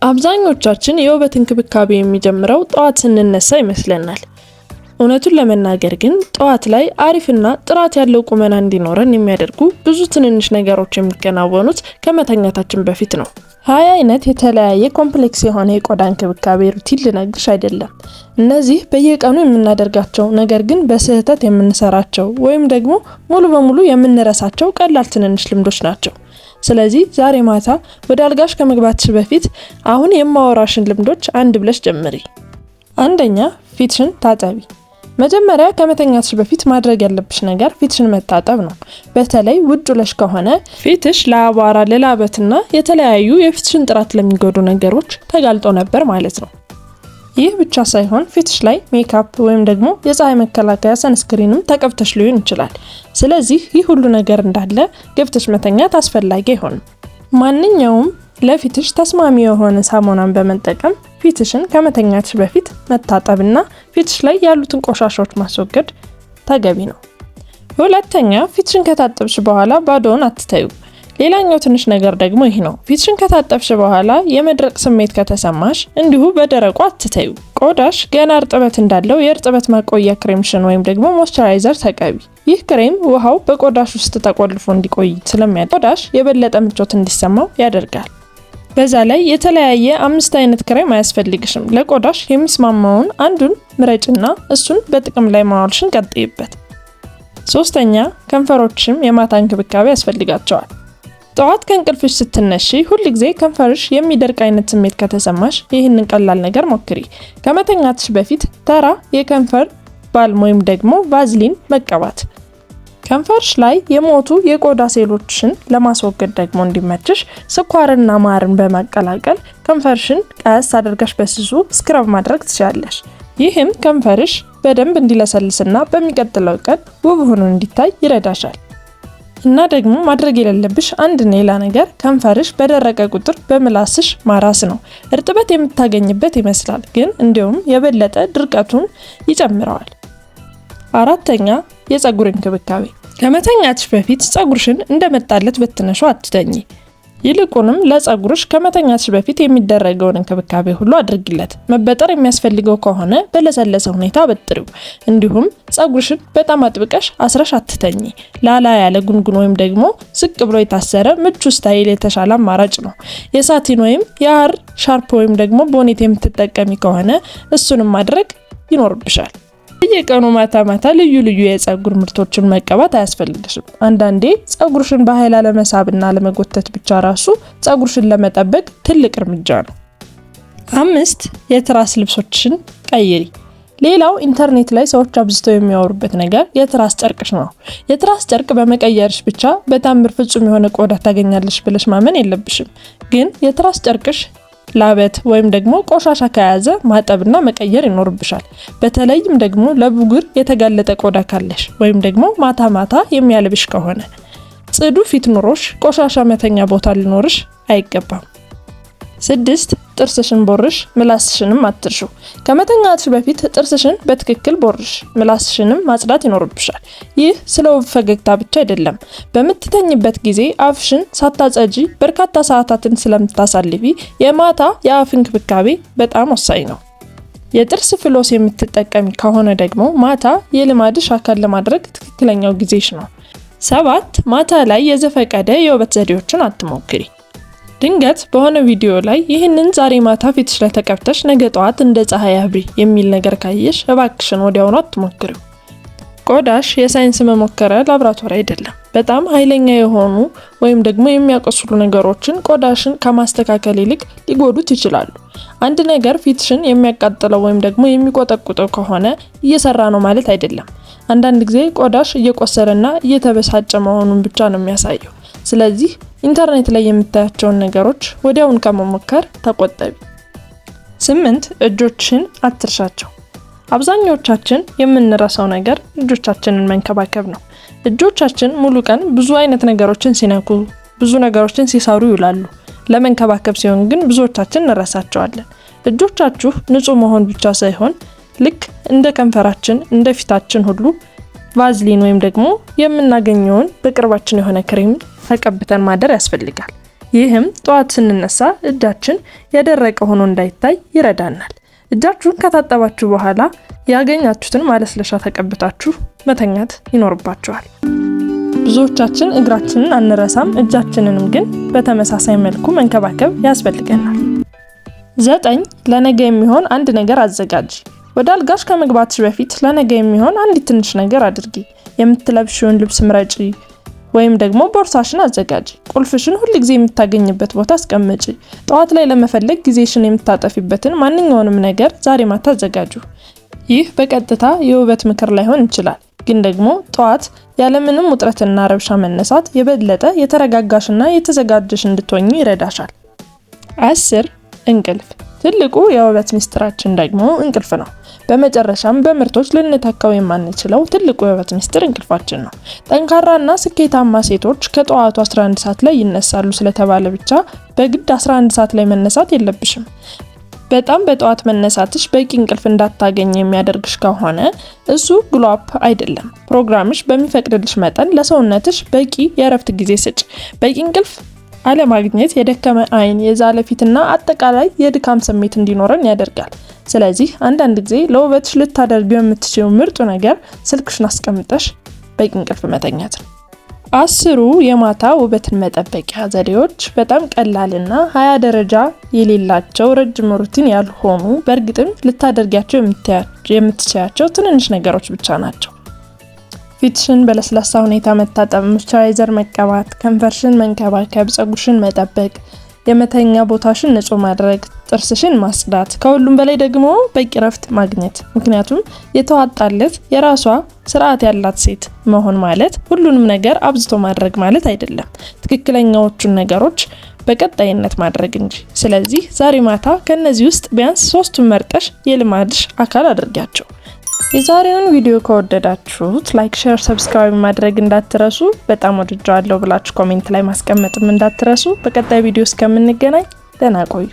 አብዛኞቻችን የውበት እንክብካቤ የሚጀምረው ጠዋት ስንነሳ ይመስለናል። እውነቱን ለመናገር ግን ጠዋት ላይ አሪፍና ጥራት ያለው ቁመና እንዲኖረን የሚያደርጉ ብዙ ትንንሽ ነገሮች የሚከናወኑት ከመተኛታችን በፊት ነው። 20 አይነት የተለያየ complex የሆነ የቆዳ እንክብካቤ routine ልነግርሽ አይደለም። እነዚህ በየቀኑ የምናደርጋቸው ነገር ግን በስህተት የምንሰራቸው ወይም ደግሞ ሙሉ በሙሉ የምንረሳቸው ቀላል ትንንሽ ልምዶች ናቸው። ስለዚህ ዛሬ ማታ ወደ አልጋሽ ከመግባትሽ በፊት አሁን የማወራሽን ልምዶች አንድ ብለሽ ጀምሪ። አንደኛ፣ ፊትሽን ታጠቢ። መጀመሪያ ከመተኛትሽ በፊት ማድረግ ያለብሽ ነገር ፊትሽን መታጠብ ነው። በተለይ ውጭ ውለሽ ከሆነ ፊትሽ ለአቧራ፣ ለላበትና የተለያዩ የፊትሽን ጥራት ለሚጎዱ ነገሮች ተጋልጦ ነበር ማለት ነው። ይህ ብቻ ሳይሆን ፊትሽ ላይ ሜካፕ ወይም ደግሞ የፀሐይ መከላከያ sunscreen ም ተቀብተሽ ሊሆን ይችላል። ስለዚህ ይህ ሁሉ ነገር እንዳለ ገብተሽ መተኛት አስፈላጊ አይሆንም። ማንኛውም ለፊትሽ ተስማሚ የሆነ ሳሙናን በመጠቀም ፊትሽን ከመተኛትሽ በፊት መታጠብና ፊትሽ ላይ ያሉትን ቆሻሻዎች ማስወገድ ተገቢ ነው። ሁለተኛ፣ ፊትሽን ከታጠብሽ በኋላ ባዶውን አትተዩ። ሌላኛው ትንሽ ነገር ደግሞ ይህ ነው። ፊትሽን ከታጠብሽ በኋላ የመድረቅ ስሜት ከተሰማሽ እንዲሁ በደረቁ አትተዩ። ቆዳሽ ገና እርጥበት እንዳለው የእርጥበት ማቆያ ክሬምሽን ወይም ደግሞ moisturizer ተቀቢ። ይህ ክሬም ውሃው በቆዳሽ ውስጥ ተቆልፎ እንዲቆይ ስለሚያደርግ ቆዳሽ የበለጠ ምቾት እንዲሰማው ያደርጋል። በዛ ላይ የተለያየ 5 አይነት ክሬም አያስፈልግሽም። ለቆዳሽ የሚስማማውን አንዱን ምረጭና እሱን በጥቅም ላይ ማዋልሽን ቀጥይበት። ሶስተኛ፣ ከንፈሮችሽም የማታ እንክብካቤ ያስፈልጋቸዋል። ጠዋት ከእንቅልፍሽ ስትነሺ ሁል ጊዜ ከንፈርሽ የሚደርቅ አይነት ስሜት ከተሰማሽ ይህንን ቀላል ነገር ሞክሪ። ከመተኛትሽ በፊት ተራ የከንፈር balm ወይም ደግሞ ቫዝሊን መቀባት። ከንፈርሽ ላይ የሞቱ የቆዳ ሴሎችን ለማስወገድ ደግሞ እንዲመችሽ ስኳርና ማርን በማቀላቀል ከንፈርሽን ቀስ አድርገሽ በስሱ scrub ማድረግ ትችላለሽ። ይህም ከንፈርሽ በደንብ እንዲለሰልስና በሚቀጥለው ቀን ውብ ሆኖ እንዲታይ ይረዳሻል። እና ደግሞ ማድረግ የሌለብሽ አንድ ሌላ ነገር ከንፈርሽ በደረቀ ቁጥር በምላስሽ ማራስ ነው። እርጥበት የምታገኝበት ይመስላል፣ ግን እንዲሁም የበለጠ ድርቀቱን ይጨምረዋል። አራተኛ፣ የፀጉር እንክብካቤ። ከመተኛትሽ በፊት ፀጉርሽን እንደመጣለት በትነሽው አትተኚ። ይልቁንም ለፀጉርሽ ከመተኛትሽ በፊት የሚደረገውን እንክብካቤ ሁሉ አድርጊለት። መበጠር የሚያስፈልገው ከሆነ በለሰለሰ ሁኔታ አበጥሪው። እንዲሁም ፀጉርሽን በጣም አጥብቀሽ አስረሽ አትተኚ። ላላ ያለ ጉንጉን ወይም ደግሞ ዝቅ ብሎ የታሰረ ምቹ style የተሻለ አማራጭ ነው። የ satin ወይም የሐር ሻርፕ ወይም ደግሞ bonnet የምትጠቀሚ ከሆነ እሱንም ማድረግ ይኖርብሻል። በየቀኑ ማታ ማታ ልዩ ልዩ የፀጉር ምርቶችን መቀባት አያስፈልግሽም። አንዳንዴ ፀጉርሽን በኃይል አለመሳብና አለመጎተት ብቻ ራሱ ፀጉርሽን ለመጠበቅ ትልቅ እርምጃ ነው። አምስት፣ የትራስ ልብሶችሽን ቀይሪ። ሌላው ኢንተርኔት ላይ ሰዎች አብዝተው የሚያወሩበት ነገር የትራስ ጨርቅሽ ነው። የትራስ ጨርቅ በመቀየርሽ ብቻ በታምር ፍጹም የሆነ ቆዳ ታገኛለሽ ብለሽ ማመን የለብሽም። ግን የትራስ ጨርቅሽ ላበት ወይም ደግሞ ቆሻሻ ከያዘ ማጠብና መቀየር ይኖርብሻል። በተለይም ደግሞ ለብጉር የተጋለጠ ቆዳ ካለሽ ወይም ደግሞ ማታ ማታ የሚያልብሽ ከሆነ። ጽዱ ፊት ኑሮሽ ቆሻሻ መተኛ ቦታ ሊኖርሽ አይገባም። ስድስት፣ ጥርስሽን ቦርሽ፣ ምላስሽንም አትርሹ። ከመተኛትሽ በፊት ጥርስሽን በትክክል ቦርሽ፣ ምላስሽንም ማጽዳት ይኖርብሻል። ይህ ስለ ውብ ፈገግታ ብቻ አይደለም። በምትተኝበት ጊዜ አፍሽን ሳታጸጂ በርካታ ሰዓታትን ስለምታሳልፊ የማታ የአፍ እንክብካቤ በጣም ወሳኝ ነው። የጥርስ floss የምትጠቀሚ ከሆነ ደግሞ ማታ የልማድሽ አካል ለማድረግ ትክክለኛው ጊዜሽ ነው። ሰባት፣ ማታ ላይ የዘፈቀደ የውበት ዘዴዎችን አትሞክሪ። ድንገት በሆነ ቪዲዮ ላይ ይህንን ዛሬ ማታ ፊትሽ ላይ ተቀብተሽ ነገ ጠዋት እንደ ፀሐይ አብሪ የሚል ነገር ካየሽ እባክሽን ወዲያውኑ አትሞክሪው። ቆዳሽ የሳይንስ መሞከሪያ ላብራቶሪ አይደለም። በጣም ኃይለኛ የሆኑ ወይም ደግሞ የሚያቆስሉ ነገሮችን ቆዳሽን ከማስተካከል ይልቅ ሊጎዱት ይችላሉ። አንድ ነገር ፊትሽን የሚያቃጥለው ወይም ደግሞ የሚቆጠቁጠው ከሆነ እየሰራ ነው ማለት አይደለም። አንዳንድ ጊዜ ቆዳሽ እየቆሰለና እየተበሳጨ መሆኑን ብቻ ነው የሚያሳየው። ስለዚህ ኢንተርኔት ላይ የምታያቸውን ነገሮች ወዲያውን ከመሞከር ተቆጠቢ። ስምንት፣ እጆችሽን አትርሻቸው። አብዛኛዎቻችን የምንረሳው ነገር እጆቻችንን መንከባከብ ነው። እጆቻችን ሙሉ ቀን ብዙ አይነት ነገሮችን ሲነኩ፣ ብዙ ነገሮችን ሲሰሩ ይውላሉ። ለመንከባከብ ሲሆን ግን ብዙዎቻችን እንረሳቸዋለን። እጆቻችሁ ንጹህ መሆን ብቻ ሳይሆን ልክ እንደ ከንፈራችን እንደ ፊታችን ሁሉ ቫዝሊን ወይም ደግሞ የምናገኘውን በቅርባችን የሆነ ክሬም ተቀብተን ማደር ያስፈልጋል። ይህም ጠዋት ስንነሳ እጃችን የደረቀ ሆኖ እንዳይታይ ይረዳናል። እጃችሁን ከታጠባችሁ በኋላ ያገኛችሁትን ማለስለሻ ተቀብታችሁ መተኛት ይኖርባችኋል። ብዙዎቻችን እግራችንን አንረሳም፣ እጃችንንም ግን በተመሳሳይ መልኩ መንከባከብ ያስፈልገናል። 9፣ ለነገ የሚሆን አንድ ነገር አዘጋጂ። ወደ አልጋሽ ከመግባትሽ በፊት ለነገ የሚሆን አንዲት ትንሽ ነገር አድርጊ። የምትለብሺውን ልብስ ምረጪ ወይም ደግሞ ቦርሳሽን አዘጋጂ። ቁልፍሽን ሁል ጊዜ የምታገኝበት ቦታ አስቀምጪ። ጠዋት ላይ ለመፈለግ ጊዜሽን የምታጠፊበትን ማንኛውንም ነገር ዛሬ ማታ አዘጋጁ። ይህ በቀጥታ የውበት ምክር ላይሆን ይችላል፣ ግን ደግሞ ጠዋት ያለምንም ውጥረትና ረብሻ መነሳት የበለጠ የተረጋጋሽና የተዘጋጀሽ እንድትሆኚ ይረዳሻል። 10፣ እንቅልፍ። ትልቁ የውበት ምስጢራችን ደግሞ እንቅልፍ ነው። በመጨረሻም በምርቶች ልንተካው የማንችለው ትልቁ የውበት ምስጢር እንቅልፋችን ነው። ጠንካራና ስኬታማ ሴቶች ከጠዋቱ 11 ሰዓት ላይ ይነሳሉ ስለተባለ ብቻ በግድ 11 ሰዓት ላይ መነሳት የለብሽም። በጣም በጠዋት መነሳትሽ በቂ እንቅልፍ እንዳታገኝ የሚያደርግሽ ከሆነ እሱ glow up አይደለም። ፕሮግራምሽ በሚፈቅድልሽ መጠን ለሰውነትሽ በቂ የእረፍት ጊዜ ስጭ። በቂ እንቅልፍ አለማግኘት የደከመ አይን፣ የዛለ ፊትና አጠቃላይ የድካም ስሜት እንዲኖረን ያደርጋል። ስለዚህ አንዳንድ ጊዜ ለውበትሽ ልታደርጊው የምትችይው ምርጡ ነገር ስልክሽን አስቀምጠሽ በቂ እንቅልፍ መተኛት ነው። 10ሩ የማታ ውበትን መጠበቂያ ዘዴዎች በጣም ቀላልና 20 ደረጃ የሌላቸው፣ ረጅም routine ያልሆኑ፣ በእርግጥም ልታደርጊያቸው የምትችያቸው ትንንሽ ነገሮች ብቻ ናቸው። ፊትሽን በለስላሳ ሁኔታ መታጠብ፣ moisturizer መቀባት፣ ከንፈርሽን መንከባከብ፣ ፀጉርሽን መጠበቅ፣ የመተኛ ቦታሽን ንጹህ ማድረግ፣ ጥርስሽን ማጽዳት፣ ከሁሉም በላይ ደግሞ በቂ እረፍት ማግኘት። ምክንያቱም የተዋጣለት የራሷ ስርዓት ያላት ሴት መሆን ማለት ሁሉንም ነገር አብዝቶ ማድረግ ማለት አይደለም፣ ትክክለኛዎቹን ነገሮች በቀጣይነት ማድረግ እንጂ። ስለዚህ ዛሬ ማታ ከነዚህ ውስጥ ቢያንስ ሶስቱን መርጠሽ የልማድሽ አካል አድርጊያቸው። የዛሬውን ቪዲዮ ከወደዳችሁት like፣ share፣ subscribe ማድረግ እንዳትረሱ። በጣም ወድጀዋለሁ ብላችሁ comment ላይ ማስቀመጥም እንዳትረሱ። በቀጣይ ቪዲዮ እስከምንገናኝ ደህና ቆዩ።